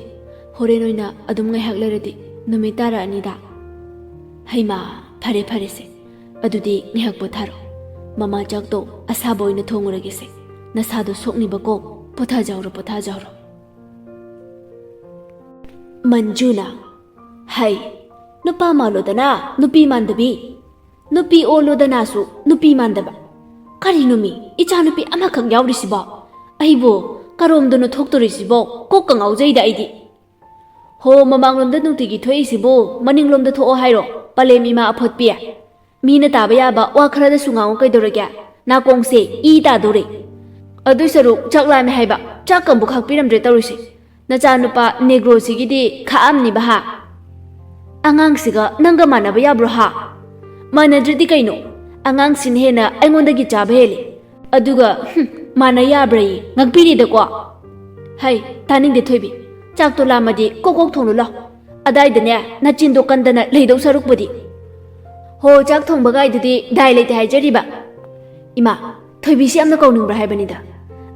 ꯍꯣꯔꯦꯟ ꯑꯣꯏꯅ ꯑꯗꯨꯝ ꯉꯥꯏꯍꯥꯛ ꯂꯩꯔꯗꯤ ꯅꯨꯃꯤꯠ ꯇꯥꯔꯛꯑꯅꯤꯗ꯫ ꯍꯩꯃꯥ, ꯐꯔꯦ ꯐꯔꯦꯁꯦ꯫ ꯑꯗꯨꯗꯤ ꯉꯥꯏꯍꯥꯛ ꯄꯣꯊꯥꯔꯣ꯫ ꯃꯃꯥ ꯆꯥꯛꯇꯣ ꯑꯁꯥꯕ ꯑꯣꯏꯅ ꯊꯣꯡꯉꯨꯔꯒꯦꯁꯦ꯫ ꯅꯁꯥꯗꯣ ꯁꯣꯛꯅꯤꯕꯀꯣ꯫ ꯄꯣꯊꯥꯖꯍꯧꯔꯣ, ꯄꯣꯊꯥꯖꯍꯧꯔꯣ꯫ ꯃꯟꯖꯨꯅ, ꯍꯩ, ꯅꯨꯄꯥ ꯃꯥꯜꯂꯣꯗꯅ, ꯅꯨꯄꯤ ꯃꯥꯟꯗꯕꯤ꯫ ꯅꯨꯄꯤ ꯑꯣꯜꯂꯣꯗꯅꯁꯨ ꯅꯨꯄꯤ ꯃꯥꯟꯗꯕ꯫ ꯀꯔꯤꯅꯣꯃꯤ, ꯏꯆꯥꯅꯨꯄꯤ ꯑꯃꯈꯛ ꯌꯥꯎꯔꯤꯁꯤꯕꯣ? ꯑꯩꯕꯨ ꯀꯔꯣꯝꯗꯅꯣ ꯊꯣꯛꯇꯣꯔꯤꯁꯤꯕꯣ? ꯀꯣꯛꯀ ꯉꯥꯎꯖꯩꯗ ꯑꯩꯗꯤ꯫ ꯍꯣ, ꯃꯃꯥꯡꯂꯣꯝꯗ ꯅꯨꯡꯇꯤꯒꯤ ꯊꯣꯛꯏꯁꯤꯕꯨ ꯃꯅꯤꯡꯂꯣꯝꯗ ꯊꯣꯛꯑꯣ ꯍꯥꯏꯔꯣ? ꯄꯂꯦꯝ ꯏꯃꯥ ꯑꯐꯣꯠꯄꯤ꯫ ꯃꯤꯅ ꯇꯥꯕ ꯌꯥꯕ ꯋꯥ ꯈꯔꯗꯁꯨ ꯉꯥꯡꯉꯨ ꯀꯩꯗꯧꯔꯒꯦ? ꯅꯥꯀꯣꯡꯁꯦ ꯏ ꯇꯥꯗꯣꯔꯦ꯫ ꯑꯗꯨꯏ ꯁꯔꯨꯛ ꯆꯥꯛ ꯂꯥꯝꯃꯦ ꯍꯥꯏꯕ, ꯆꯥꯛꯀ ꯑꯃꯨꯛ ꯈꯥꯛꯄꯤꯔꯝꯗ꯭ꯔꯦ ꯇꯧꯔꯤꯁꯦ꯫ ꯅꯆꯥꯅꯨꯄꯥ ꯅꯦꯒ꯭ꯔꯣꯁꯤꯒꯤꯗꯤ ꯈꯥꯛꯑꯝꯅꯤꯕ ꯍꯥ? ꯑꯉꯥꯡꯁꯤꯒ ꯅꯪꯒ ꯃꯥꯟꯅꯕ ꯌꯥꯕ꯭ꯔꯣ ꯍꯥ? ꯃꯥꯟꯅꯗ꯭ꯔꯗꯤ ꯀꯩꯅꯣ? ꯑꯉꯥꯡꯁꯤꯅ ꯍꯦꯟꯅ ꯑꯩꯉꯣꯟꯗꯒꯤ ꯆꯥꯕ ꯍꯦꯜꯂꯤ꯫ ꯑꯗꯨꯒ, ꯍꯨꯝ, ꯃꯥꯟꯅ ꯌꯥꯕ꯭ꯔꯥꯌꯦ? ꯉꯛꯄꯤꯔꯦꯗꯀꯣ꯫ ꯍꯩ, ꯇꯥꯅꯤꯡꯗꯦ ꯊꯣꯏꯕꯤ꯫ ꯆꯥꯛꯇꯣ ꯂꯥꯝꯃꯗꯤ ꯀꯣꯛ ꯀꯣꯛ ꯊꯣꯡꯂꯨ ꯂꯥꯎ꯫ ꯑꯗꯥꯏꯗꯅꯦ, ꯅꯆꯤꯟꯗꯣ ꯀꯟꯗꯅ ꯂꯩꯗꯧ ꯁꯔꯨꯛꯄꯨꯗꯤ꯫ ꯍꯣ, ꯆꯥꯛ ꯊꯣꯡꯕ ꯒꯥꯏꯗꯨꯗꯤ ꯗꯥꯏ ꯂꯩꯇꯦ ꯍꯥꯏꯖꯔꯤꯕ꯫ ꯏꯃꯥ, ꯊꯣꯏꯕꯤꯁꯤ ꯌꯥꯝꯅ ꯀꯧꯅꯤꯡꯕ꯭ꯔꯥ ꯍꯥꯏꯕꯅꯤꯗ꯫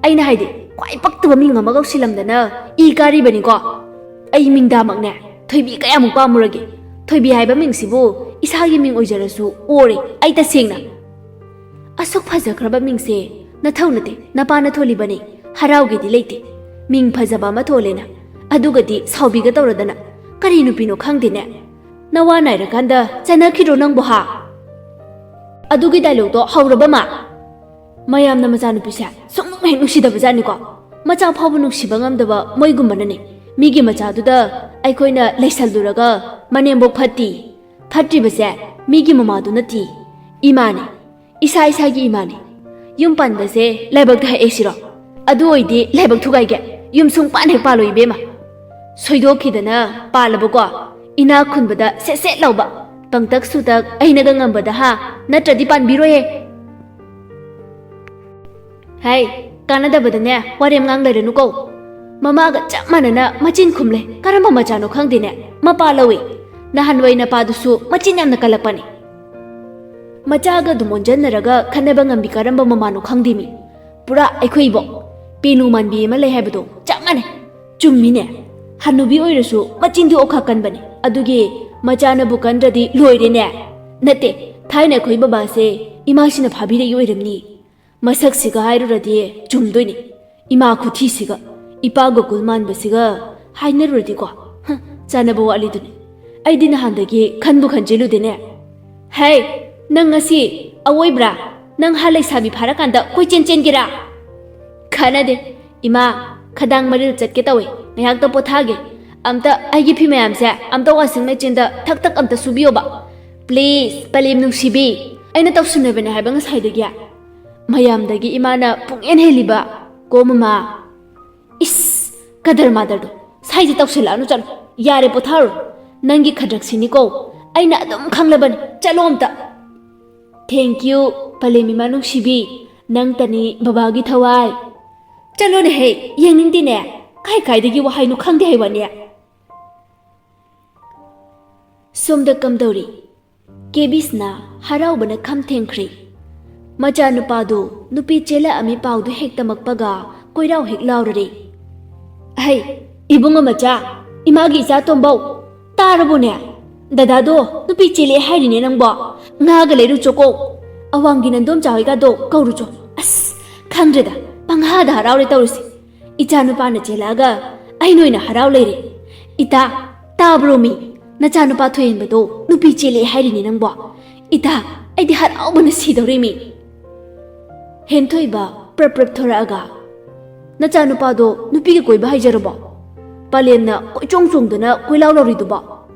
ꯑꯩꯅ ꯍꯥꯏꯗꯤ, ꯈ꯭ꯋꯥꯏ ꯄꯛꯇꯕ ꯃꯤꯡ ꯑꯃ ꯀꯧꯁꯤꯜꯂꯝꯗꯅ ꯏ ꯀꯥꯔꯤꯕꯅꯤꯀꯣ꯫ ꯑꯩ ꯃꯤꯡꯗꯥꯃꯛꯅꯦ, ꯊꯣꯏꯕꯤ ꯀꯌꯥꯃꯨꯛ ꯄꯥꯝꯃꯨꯔꯒꯦ? ꯊꯣꯏꯕꯤ ꯍꯥꯏꯕ ꯃꯤꯡꯁꯤꯕꯨ ꯏꯁꯥꯒꯤ ꯃꯤꯡ ꯑꯣꯏꯖꯔꯁꯨ ꯑꯣꯔꯦ ꯑꯩ ꯇꯁꯦꯡꯅ꯫ ꯑꯁꯨꯛ ꯐꯖꯈ꯭ꯔꯕ ꯃꯤꯡꯁꯦ ꯅꯊꯧ ꯅꯠꯇꯦ, ꯅꯄꯥꯅ ꯊꯣꯜꯂꯤꯕꯅꯤ꯫ ꯍꯔꯥꯎꯒꯦꯗꯤ ꯂꯩꯇꯦ꯫ ꯃꯤꯡ ꯐꯖꯕ ꯑꯃ ꯊꯣꯜꯂꯦꯅ꯫ ꯑꯗꯨꯒꯗꯤ ꯁꯥꯎꯕꯤꯒ ꯇꯧꯔꯗꯅ꯫ ꯀꯔꯤ ꯅꯨꯄꯤꯅꯣ ꯈꯪꯗꯦꯅꯦ꯫ ꯅꯋꯥ ꯅꯥꯏꯔꯀꯥꯟꯗ ꯆꯠꯅꯈꯤꯗ꯭ꯔꯣ ꯅꯪꯕꯨ ꯍꯥ? ꯑꯗꯨꯒꯤ ꯗꯥꯏꯂꯣꯛꯇꯣ ꯍꯧꯔꯕ ꯃꯥ? ꯃꯌꯥꯝꯅ ꯃꯆꯥꯅꯨꯄꯤꯁꯦ ꯁꯨꯡꯅꯨꯡ ꯍꯦꯛ ꯅꯨꯡꯁꯤꯗꯕꯖꯥꯠꯅꯤꯀꯣ꯫ ꯃꯆꯥ ꯐꯥꯎꯕ ꯅꯨꯡꯁꯤꯕ ꯉꯝꯗꯕ ꯃꯣꯏꯒꯨꯝꯕꯅꯅꯦ꯫ ꯃꯤꯒꯤ ꯃꯆꯥꯗꯨꯗ ꯑꯩꯈꯣꯏꯅ ꯂꯩꯁꯜꯂꯨꯔꯒ ꯃꯅꯦꯝꯕꯣꯛ ꯐꯠꯇꯤ꯫ ꯐꯠꯇ꯭ꯔꯤꯕꯁꯦ ꯃꯤꯒꯤ ꯃꯃꯥꯗꯨ ꯅꯠꯇꯤ꯫ ꯏꯃꯥꯅꯦ꯫ ꯏꯁꯥ ꯏꯁꯥꯒꯤ ꯏꯃꯥꯅꯦ꯫ ꯌꯨꯝ ꯄꯥꯟꯕꯁꯦ ꯂꯥꯏꯕꯛꯇ ꯍꯛꯑꯦ ꯁꯤꯔꯣ? ꯑꯗꯨ ꯑꯣꯏꯗꯤ ꯂꯥꯏꯕꯛ ꯊꯨꯒꯥꯏꯒꯦ꯫ ꯌꯨꯝ ꯁꯨꯡ ꯄꯥꯟ ꯍꯦꯛ ꯄꯥꯜꯂꯣꯏ ꯏꯕꯦꯝꯃ꯫ ꯁꯣꯏꯗꯣꯛꯈꯤꯗꯅ ꯄꯥꯜꯂꯕꯀꯣ, ꯏꯅꯥꯛ ꯈꯨꯟꯕꯗ ꯁꯦꯠ ꯁꯦꯠ ꯂꯥꯎꯕ, ꯄꯪꯇꯛ ꯁꯨꯇꯛ ꯑꯩꯅꯒ ꯉꯝꯕꯗ ꯍꯥ, ꯅꯠꯇ꯭ꯔꯗꯤ ꯄꯥꯟꯕꯤꯔꯣꯏꯍꯦ꯫ ꯍꯥꯏ, ꯀꯥꯟꯅꯗꯕꯗꯅꯦ ꯋꯥꯔꯦꯝ ꯉꯥꯡ ꯂꯩꯔꯅꯨꯀꯣ꯫ ꯃꯃꯥꯒ ꯆꯞ ꯃꯥꯟꯅꯅ ꯃꯆꯤꯟ ꯈꯨꯝꯂꯦ꯫ ꯀꯔꯝꯕ ꯃꯆꯥꯅꯣ ꯈꯪꯗꯦꯅꯦ, ꯃꯄꯥ ꯂꯧꯏ꯫ ꯅꯍꯥꯟꯋꯥꯏ ꯅꯄꯥꯗꯨꯁꯨ ꯃꯆꯤꯟ ꯌꯥꯝꯅ ꯀꯜꯂꯛꯄꯅꯤ꯫ ꯃꯆꯥꯒ ꯑꯗꯨꯝ ꯑꯣꯟꯖꯟꯅꯔꯒ ꯈꯟꯅꯕ ꯉꯝꯕꯤ ꯀꯔꯝꯕ ꯃꯃꯥꯅꯣ ꯈꯪꯗꯦ ꯃꯤ꯫ ꯄꯨꯔꯥ ꯑꯩꯈꯣꯏ ꯏꯕꯣꯛ ꯄꯦꯅꯨ ꯃꯥꯟꯕꯤ ꯑꯃ ꯂꯩ ꯍꯥꯏꯕꯗꯣ ꯆꯞ ꯃꯥꯟꯅꯩ꯫ ꯆꯨꯝꯃꯤꯅꯦ꯫ ꯍꯅꯨꯕꯤ ꯑꯣꯏꯔꯁꯨ ꯃꯆꯤꯟꯗꯤ ꯑꯣꯈꯥꯛ ꯀꯟꯕꯅꯦ꯫ ꯑꯗꯨꯒꯤ ꯃꯆꯥꯅꯕꯨ ꯀꯟꯗ꯭ꯔꯗꯤ ꯂꯣꯏꯔꯦꯅꯦ꯫ ꯅꯠꯇꯦ, ꯊꯥꯏꯅ ꯑꯩꯈꯣꯏ ꯕꯕꯥꯁꯦ ꯏꯃꯥꯁꯤꯅ ꯐꯥꯕꯤꯔꯛꯏ ꯑꯣꯏꯔꯝꯅꯤ꯫ ꯃꯁꯛꯁꯤꯒ ꯍꯥꯏꯔꯨꯔꯗꯤ ꯆꯨꯝꯗꯣꯏꯅꯤ꯫ ꯏꯃꯥ ꯈꯨꯊꯤꯁꯤꯒ꯫ ꯏꯄꯥꯒ ꯒꯨꯜ ꯃꯥꯟꯕꯁꯤꯒ ꯍꯥꯏꯅꯔꯨꯔꯗꯤꯀꯣ꯫ ꯍ, ꯆꯥꯟꯅꯕ ꯋꯥꯠꯂꯤꯗꯨꯅꯤ꯫ ꯑꯩꯗꯤ ꯅꯍꯥꯟꯗꯒꯤ ꯈꯟꯕꯨ ꯈꯟꯖꯤꯜꯂꯨꯗꯦꯅꯦ꯫ ꯍꯦ, ꯅꯪ ꯉꯁꯤ ꯑꯋꯣꯏꯕ꯭ꯔꯥ? ꯅꯪ ꯍꯥ ꯂꯩꯁꯥꯕꯤ ꯐꯥꯔꯀꯥꯟꯗ ꯀꯣꯏꯆꯦꯟ ꯆꯦꯟꯒꯦꯔꯥ? ꯀꯥꯟꯅꯗꯦ꯫ ꯏꯃꯥ, ꯈꯗꯥꯡ ꯃꯔꯤꯜ ꯆꯠꯀꯦ ꯇꯧꯋꯦ꯫ ꯉꯥꯏꯍꯥꯛꯇ ꯄꯣꯊꯥꯒꯦ꯫ ꯑꯝꯇ ꯑꯩꯒꯤ ꯐꯤ ꯃꯌꯥꯝꯁꯦ ꯑꯝꯇ washing machineꯗ ꯊꯛ ꯊꯛ ꯑꯝꯇ ꯁꯨꯕꯤꯌꯣꯕ꯫ Please, ꯄꯂꯦꯝ ꯅꯨꯡꯁꯤꯕꯤ꯫ ꯑꯩꯅ ꯇꯧꯁꯤꯟꯅꯕꯅꯦ ꯍꯥꯏꯕ ꯉꯁꯥꯏꯗꯒꯤ꯫ ꯃꯌꯥꯝꯗꯒꯤ ꯏꯃꯥꯅ ꯄꯨꯡꯍꯦꯟ ꯍꯦꯜꯂꯤꯕ꯫ ꯀꯣ ꯃꯃꯥ꯫ ꯏꯁ, ꯀꯗꯔ ꯃꯥꯗꯔꯗꯣ꯫ ꯁꯥꯏꯁꯦ ꯇꯧꯁꯤꯜꯂꯛꯑꯅꯨ, ꯆꯠꯂꯣ꯫ ꯌꯥꯔꯦ, ꯄꯣꯊꯥꯔꯣ꯫ ꯅꯪꯒꯤ ꯈꯗ꯭ꯔꯛꯁꯤꯅꯤꯀꯣ꯫ ꯑꯩꯅ ꯑꯗꯨꯝ ꯈꯪꯂꯕꯅꯤ꯫ ꯆꯠꯂꯣ ꯑꯝꯇ꯫ Thank you, ꯄꯂꯦꯝ ꯏꯃꯥ ꯅꯨꯡꯁꯤꯕꯤ꯫ ꯅꯪꯇꯅꯤ ꯕꯕꯥꯒꯤ ꯊꯋꯥꯏ꯫ ꯆꯠꯂꯣꯅꯦꯍꯦ, ꯌꯦꯡꯅꯤꯡꯗꯦꯅꯦ꯫ ꯀꯥꯏ ꯀꯥꯏꯗꯒꯤ ꯋꯥꯍꯩꯅꯣ ꯈꯪꯗꯦ ꯍꯥꯏ ꯋꯥꯅꯦ꯫ ꯁꯣꯝꯗ ꯀꯝꯗꯧꯔꯤ? ꯀꯦꯕꯤꯁꯅ ꯍꯔꯥꯎꯕꯅ ꯈꯝ ꯊꯦꯡꯈ꯭ꯔꯦ꯫ ꯃꯆꯥꯅꯨꯄꯥꯗꯨ ꯅꯨꯄꯤ ꯆꯦꯜꯂꯛꯑꯝꯃꯤ ꯄꯥꯎꯗꯨ ꯍꯦꯛ ꯇꯝꯃꯛꯄꯒ ꯀꯣꯏꯔꯥꯎ ꯍꯦꯛ ꯂꯥꯎꯔꯔꯦ꯫ "ꯑꯍꯩ, ꯏꯕꯨꯡꯉꯣ ꯃꯆꯥ, ꯏꯃꯥꯒꯤ ꯏꯆꯥ ꯇꯣꯝꯕꯧ, ꯇꯥꯔꯕꯣꯅꯦ? ꯗꯗꯥꯗꯣ ꯅꯨꯄꯤ ꯆꯦꯜꯂꯛꯑꯦ ꯍꯥꯏꯔꯤꯅꯦ ꯅꯪꯕꯣ꯫ ꯉꯥꯒ ꯂꯩꯔꯨꯆꯣꯀꯣ꯫ ꯑꯋꯥꯡꯒꯤ ꯅꯟꯗꯣꯝꯆꯥ ꯍꯣꯏꯒꯗꯣ ꯀꯧꯔꯨꯆꯣ꯫ ꯑꯁ, ꯈꯪꯗ꯭ꯔꯦꯗ, ꯄꯪꯍꯥꯗ ꯍꯔꯥꯎꯔꯦ ꯇꯧꯔꯤꯁꯦ꯫ ꯏꯆꯥ ꯅꯨꯄꯥꯅ ꯆꯦꯜꯂꯛꯑꯒ ꯑꯩꯅ ꯑꯣꯏꯅ ꯍꯔꯥꯎ ꯂꯩꯔꯦ꯫ ꯏꯇꯥ, ꯇꯥꯕ꯭ꯔꯣ ꯃꯤ? "ꯅꯆꯥꯅꯨꯄꯥ ꯊꯣꯏꯍꯦꯟꯕꯗꯣ ꯅꯨꯄꯤ ꯆꯦꯜꯂꯦ ꯍꯥꯏꯔꯤꯅꯦ ꯅꯪꯕꯣ꯫ ꯏꯇꯥ, ꯑꯩꯗꯤ ꯍꯔꯥꯎꯕꯅ ꯁꯤꯗꯧꯔꯦꯃꯤ!" ꯍꯦꯟꯊꯣꯏꯕ ꯄ꯭ꯔꯞ ꯄ꯭ꯔꯞ ꯊꯣꯔꯛꯑꯒ, "ꯅꯆꯥꯅꯨꯄꯥꯗꯣ ꯅꯨꯄꯤꯒ ꯀꯣꯏꯕ ꯍꯥꯏꯖꯔꯕꯣ? ꯄꯂꯦꯝꯅ ꯀꯣꯏꯆꯣꯡ ꯆꯣꯡꯗꯅ ꯀꯣꯏꯂꯥꯎ ꯂꯥꯎꯔꯤꯗꯨꯕꯣ?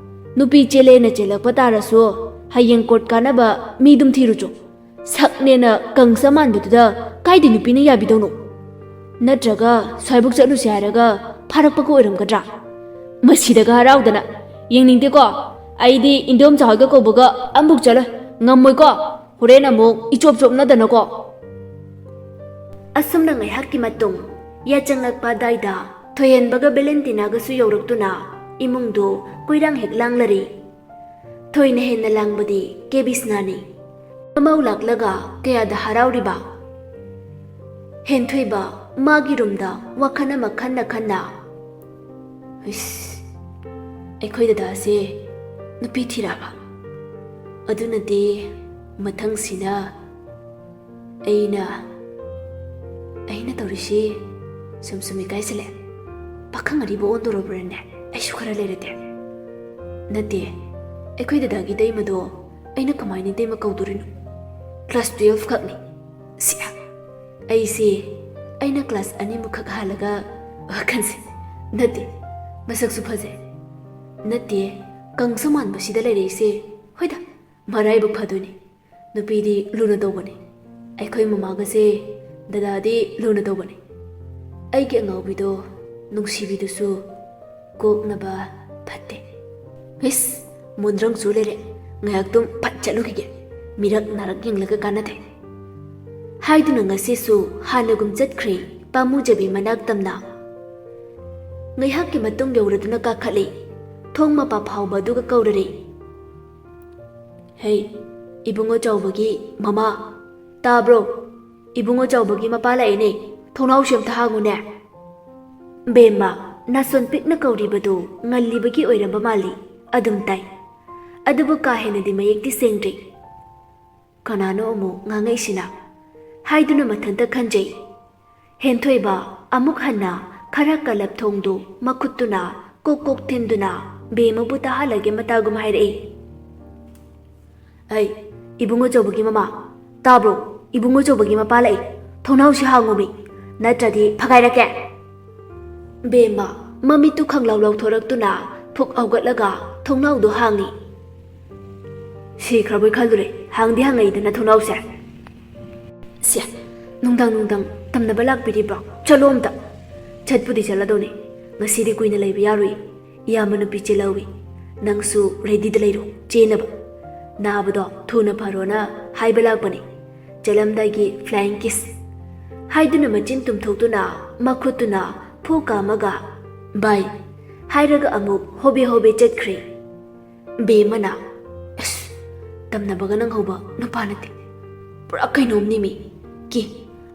ꯅꯨꯄꯤ ꯆꯦꯜꯂꯦꯅ ꯆꯦꯜꯂꯛꯄ ꯇꯥꯔꯁꯨ, ꯍꯌꯦꯡ ꯀꯣꯔꯠ ꯀꯥꯅꯕ ꯃꯤ ꯑꯗꯨꯝ ꯊꯤꯔꯨꯆꯣ꯫ ꯁꯛꯅꯦꯅ ꯀꯪꯁ ꯃꯥꯟꯕꯗꯨꯗ ꯀꯥꯏꯗꯩ ꯅꯨꯄꯤꯅ ꯌꯥꯕꯤꯗꯧꯅꯣ? ꯅꯠꯇ꯭ꯔꯒ ꯁ꯭ꯋꯥꯏꯕꯨꯛ ꯆꯠꯂꯨꯁꯦ ꯍꯥꯏꯔꯒ ꯐꯥꯔꯛꯄꯒ ꯑꯣꯏꯔꯝꯒꯗ꯭ꯔꯥ?" ꯃꯁꯤꯗꯒ ꯍꯔꯥꯎꯗꯅ, "ꯌꯦꯡꯅꯤꯡꯗꯦꯀꯣ, ꯑꯩꯗꯤ ꯏꯟꯗꯣꯝꯆꯥ ꯍꯣꯏꯒ ꯀꯧꯕꯒ ꯑꯃꯨꯛ ꯆꯠꯂꯣꯏ, ꯉꯝꯃꯣꯏꯀꯣ, ꯍꯣꯔꯦꯟ ꯑꯃꯨꯛ ꯏꯆꯣꯞ ꯆꯣꯞꯅꯗꯅꯀꯣ!" ꯑꯁꯨꯝꯅ ꯉꯥꯏꯍꯥꯛꯀꯤ ꯃꯇꯨꯡ ꯌꯥꯆꯪꯂꯛꯄ ꯑꯗꯥꯏꯗ ꯊꯣꯏꯍꯦꯟꯕꯒ ꯚꯦꯂꯦꯟꯇꯤꯅꯥꯒꯁꯨ ꯌꯧꯔꯛꯇꯨꯅ ꯏꯃꯨꯡꯗꯨ ꯀꯣꯏꯔꯥꯡ ꯍꯦꯛ ꯂꯥꯡꯂꯔꯦ꯫ ꯊꯣꯏꯅ ꯍꯦꯟꯅ ꯂꯥꯡꯕꯗꯤ ꯀꯦꯕꯤꯁꯅꯥꯅꯤ꯫ ꯃꯃꯧ ꯂꯥꯛꯂꯒ ꯀꯌꯥꯗ ꯍꯔꯥꯎꯔꯤꯕ꯫ ꯍꯦꯟꯊꯣꯏꯕ ꯃꯥꯒꯤ ꯔꯨꯝꯗ ꯋꯥꯈꯜ ꯑꯃ ꯈꯟꯅ ꯈꯟꯅ, "ꯏꯁ, ꯑꯩꯈꯣꯏ ꯗꯗꯥꯁꯦ ꯅꯨꯄꯤ ꯊꯤꯔꯛꯑꯕ? ꯑꯗꯨꯅꯗꯤ ꯃꯊꯪꯁꯤꯅ ꯑꯩꯅ, ꯑꯩꯅ ꯇꯧꯔꯤꯁꯤ ꯁꯨꯝ ꯁꯨꯝ ꯏꯀꯥꯏꯁꯤꯜꯂꯦ꯫ ꯄꯥꯈꯪ ꯑꯔꯤꯕ ꯑꯣꯟꯗꯣꯔꯕ꯭ꯔꯅꯦ? ꯑꯩꯁꯨ ꯈꯔ ꯂꯩꯔꯗꯤ꯫ ꯅꯠꯇꯦ, ꯑꯩꯈꯣꯏ ꯗꯗꯥꯒꯤ ꯏꯇꯩꯃꯗꯣ ꯑꯩꯅ ꯀꯃꯥꯏꯅ ꯏꯇꯩꯃ ꯀꯧꯗꯣꯔꯤꯅꯣ? ꯀ꯭ꯂꯥꯁ ꯇꯨꯌꯦꯜꯐ ꯈꯛꯅꯤ꯫ ꯁꯤꯌꯥ, ꯑꯩꯁꯦ, ꯑꯩꯅ ꯀ꯭ꯂꯥꯁ ꯑꯅꯤꯃꯨꯛ ꯈꯛ ꯍꯥꯜꯂꯒ ꯋꯥꯈꯜꯁꯦ, ꯅꯠꯇꯦ, ꯃꯁꯛꯁꯨ ꯐꯖꯩ꯫ ꯅꯠꯇꯦ, ꯀꯪꯁꯨ ꯃꯥꯟꯕꯁꯤꯗ ꯂꯩꯔꯛꯏꯁꯦ꯫ ꯍꯣꯏꯗ, ꯃꯔꯥꯏꯕꯛ ꯐꯗꯣꯏꯅꯤ꯫ ꯅꯨꯄꯤꯗꯤ ꯂꯨꯅ ꯇꯧꯕꯅꯤ꯫ ꯑꯩꯈꯣꯏ ꯃꯃꯥꯒꯁꯦ ꯗꯗꯥꯗꯤ ꯂꯨꯅ ꯇꯧꯕꯅꯤ꯫ ꯑꯩꯒꯤ ꯑꯉꯥꯎꯕꯤꯗꯣ, ꯅꯨꯡꯁꯤꯕꯤꯗꯨꯁꯨ ꯀꯣꯛꯅꯕ ꯐꯠꯇꯦ꯫ ꯏꯁ, ꯃꯣꯟꯗ꯭ꯔꯪ ꯆꯨ ꯂꯩꯔꯦ꯫ ꯉꯥꯏꯍꯥꯛꯇꯨꯝ ꯐꯠ ꯆꯠꯂꯨꯈꯤꯒꯦ꯫ ꯃꯤꯔꯛ ꯅꯥꯔꯛ ꯌꯦꯡꯂꯒ ꯀꯥꯟꯅꯗꯦ꯫" ꯍꯥꯏꯗꯨꯅ ꯉꯁꯤꯁꯨ ꯍꯥꯟꯅꯒꯨꯝ ꯆꯠꯈ꯭ꯔꯦ ꯄꯥꯝꯃꯨꯖꯕꯤ ꯃꯅꯥꯛ ꯇꯝꯅ꯫ ꯉꯥꯏꯍꯥꯛꯀꯤ ꯃꯇꯨꯡ ꯌꯧꯔꯗꯨꯅ ꯀꯥꯈꯠꯂꯦ꯫ ꯊꯣꯡ ꯃꯄꯥ ꯐꯥꯎꯕ ꯑꯗꯨꯒ ꯀꯧꯔꯔꯦ꯫ "ꯍꯦ, ꯏꯕꯨꯡꯉꯣ ꯆꯥꯎꯕꯒꯤ ꯃꯃꯥ, ꯇꯥꯕ꯭ꯔꯣ? ꯏꯕꯨꯡꯉꯣ ꯆꯥꯎꯕꯒꯤ ꯃꯄꯥ ꯂꯥꯛꯑꯦꯅꯦ, ꯊꯣꯡꯅꯥꯎꯁꯦ ꯑꯝꯇ ꯍꯥꯡꯉꯨꯅꯦ꯫" ꯕꯦꯝꯃ, ꯅꯥꯁꯣꯟ ꯄꯤꯛꯅ ꯀꯧꯔꯤꯕꯗꯨ ꯉꯜꯂꯤꯕꯒꯤ ꯑꯣꯏꯔꯝꯕ ꯃꯥꯜꯂꯤ, ꯑꯗꯨꯝ ꯇꯥꯏ꯫ ꯑꯗꯨꯕꯨ ꯀꯥ ꯍꯦꯟꯅꯗꯤ ꯃꯌꯦꯛꯇꯤ ꯁꯦꯡꯗ꯭ꯔꯤ꯫ ꯀꯅꯥꯅꯣ ꯑꯃꯨꯛ ꯉꯥꯡꯉꯛꯏꯁꯤꯅ? ꯍꯥꯏꯗꯨꯅ ꯃꯊꯟꯇ ꯈꯟꯖꯩ꯫ ꯍꯦꯟꯊꯣꯏꯕ ꯑꯃꯨꯛ ꯍꯟꯅ ꯈꯔ ꯀꯜꯂꯞ ꯊꯣꯡꯗꯨ ꯃꯈꯨꯠꯇꯨꯅ ꯀꯣꯛ ꯀꯣꯛ ꯊꯤꯟꯗꯨꯅ ꯕꯦꯝꯃꯕꯨ ꯇꯥꯍꯜꯂꯒꯦ ꯃꯇꯥꯒꯨꯝ ꯍꯥꯏꯔꯛꯏ꯫ "ꯑꯩ, ꯏꯕꯨꯡꯉꯣ ꯑꯆꯧꯕꯒꯤ ꯃꯃꯥ, ꯇꯥꯕ꯭ꯔꯣ? ꯏꯕꯨꯡꯉꯣ ꯑꯆꯧꯕꯒꯤ ꯃꯄꯥ ꯂꯥꯛꯏ꯫ ꯊꯣꯡꯅꯥꯎꯁꯤ ꯍꯥꯡꯉꯣꯃꯤ, ꯅꯠꯇ꯭ꯔꯗꯤ ꯐꯒꯥꯏꯔꯛꯀꯦ!" ꯕꯦꯝꯃ ꯃꯃꯤꯠꯇꯨ ꯈꯪꯂꯥꯎ ꯂꯥꯎꯊꯣꯔꯛꯇꯨꯅ ꯐꯨꯛ ꯍꯧꯒꯠꯂꯒ ꯊꯣꯡꯅꯥꯎꯗꯨ ꯍꯥꯡꯉꯤ꯫ "ꯁꯤꯈ꯭ꯔꯕꯣꯏ ꯈꯜꯂꯨꯔꯦ, ꯍꯥꯡꯗꯤ ꯍꯥꯡꯉꯛꯏꯗꯅ ꯊꯣꯡꯅꯥꯎꯁꯦ꯫ ꯁꯦ, ꯅꯨꯡꯗꯥꯡ ꯅꯨꯡꯗꯥꯡ ꯇꯝꯅꯕ ꯂꯥꯛꯄꯤꯔꯤꯕ꯭ꯔꯣ? ꯆꯠꯂꯣ ꯑꯝꯇ꯫" "ꯆꯠꯄꯨꯗꯤ ꯆꯠꯂꯗꯧꯅꯤ, ꯉꯁꯤꯗꯤ ꯀꯨꯏꯅ ꯂꯩꯕ ꯌꯥꯔꯣꯏ꯫ ꯏꯌꯥꯝꯕ ꯅꯨꯄꯤ ꯆꯦꯜꯍꯧꯏ꯫ ꯅꯪꯁꯨ ꯔꯦꯗꯤꯗ ꯂꯩꯔꯣ, ꯆꯦꯟꯅꯕ꯫ ꯅꯥꯕꯗꯣ ꯊꯨꯅ ꯐꯔꯣꯅ ꯍꯥꯏꯕ ꯂꯥꯛꯄꯅꯤ꯫ ꯆꯠꯂꯝꯗꯥꯏꯒꯤ flying kiss꯫" ꯍꯥꯏꯗꯨꯅ ꯃꯆꯤꯟ ꯇꯨꯝꯊꯣꯛꯇꯨꯅ ꯃꯈꯨꯠꯇꯨꯅ ꯐꯨ ꯀꯥꯝꯃꯒ "ꯕꯥꯏ" ꯍꯥꯏꯔꯒ ꯑꯃꯨꯛ ꯍꯣꯕꯦ ꯍꯣꯕꯦ ꯆꯠꯈ꯭ꯔꯦ꯫ ꯕꯦꯝꯃꯅ, "ꯑꯁ, ꯇꯝꯅꯕꯒ ꯅꯪꯍꯧꯕ ꯅꯨꯄꯥ ꯅꯠꯇꯦ, ꯄꯨꯔꯥ ꯀꯩꯅꯣꯝꯅꯤꯃꯤ꯫ ꯀꯤ,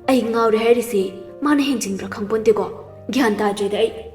ꯑꯩ ꯉꯥꯎꯔꯦ ꯍꯥꯏꯔꯤꯁꯤ ꯃꯥꯅ ꯍꯦꯟꯖꯤꯟꯕ꯭ꯔꯥ ꯈꯪꯄꯣꯟꯇꯦꯀꯣ꯫ ꯒ꯭ꯌꯥꯟ ꯇꯥꯗ꯭ꯔꯦꯗ ꯑꯩ꯫